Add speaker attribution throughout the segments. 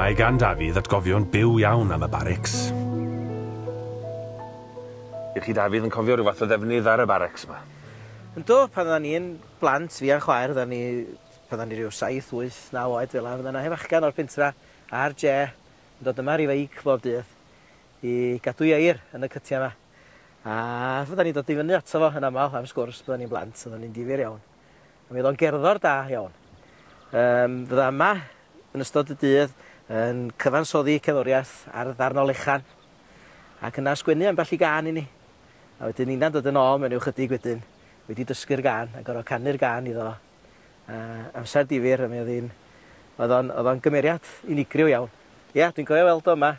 Speaker 1: Mae gan Dafydd atgofion byw iawn am y barics.
Speaker 2: Ych chi Dafydd yn cofio rhyw fath o ddefnydd ar y barics 'ma?
Speaker 3: Yndw, pan oddan ni'n blant, fi a'n chwaer, oddan ni, pan oddan ni ryw saith, wyth, naw oed fela, fydda 'na hen fachgan o'r pentra ar je yn dod yma ar 'i feic bob dydd i gadw ieir yn y cytia 'ma. A fyddan ni'n dod i fyny ato fo yn amal am sgwrs, byddan ni'n blant, oddan ni'n difyr iawn. A mi oedd o'n gerddor da iawn. Yym, fydda yma yn ystod y dydd yn cyfansoddi cerddoriaeth ar ddarn o lechan ac yna sgwennu ambell i gân i ni. A wedyn ninna'n dod yn ôl mewn ryw chydig wedyn wedi dysgu'r gân a gor'o' canu'r gân iddo fo. A amser difyr a mi oedd hi'n oedd o'n oedd o'n gymeriad unigryw iawn. Ia, dwi'n cofio weld o yma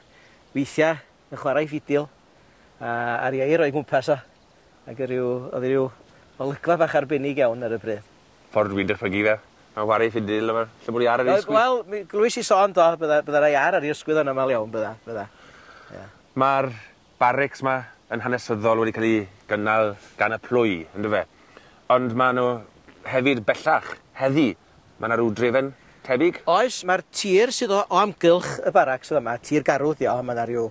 Speaker 3: weithia' yn chwarae ffidil a a'r ieir o'i gwmpas o. Ac y ryw, oedd ryw olygfa fach arbennig iawn ar y pryd.
Speaker 2: Ffordd dwi'n dychmygu fe, mae'n whare ei ffidil a ma' lle bod iâr ar ei ysgwydd.
Speaker 3: Wel, mi glywis i sôn do, bydda, bydda 'na iâr ar ei ysgwydd o'n amal iawn, bydda, bydda. Ia.
Speaker 2: Ma'r barics 'ma yn hanesyddol wedi cael eu gynnal gan y plwy, yndyfe? Ond ma' nhw hefyd bellach, heddi, ma' 'na ryw drefen tebyg?
Speaker 3: Oes, ma'r tir sydd o o amgylch y baracs yn fama, tir garw 'di o, ma' 'na ryw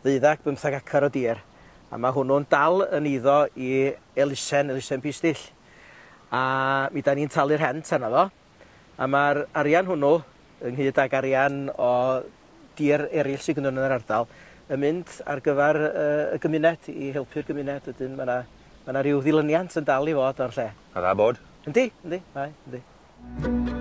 Speaker 3: ddeuddag, bymthag acar o dir, a ma' hwnnw'n dal yn eiddo i elusen, elusen Pistyll. A mi 'dan ni'n talu rhent arno fo, a ma'r arian hwnnw, ynghyd ag arian o dir eraill sydd gynnyn nhw yn yr ardal, yn mynd ar gyfer y gymuned, i helpu'r gymuned. Wedyn ma' 'na ma' 'na ryw ddilyniant yn dal i fod o'r lle.
Speaker 2: Ma' dda bod.
Speaker 3: Yndi, yndi, mae, yndi.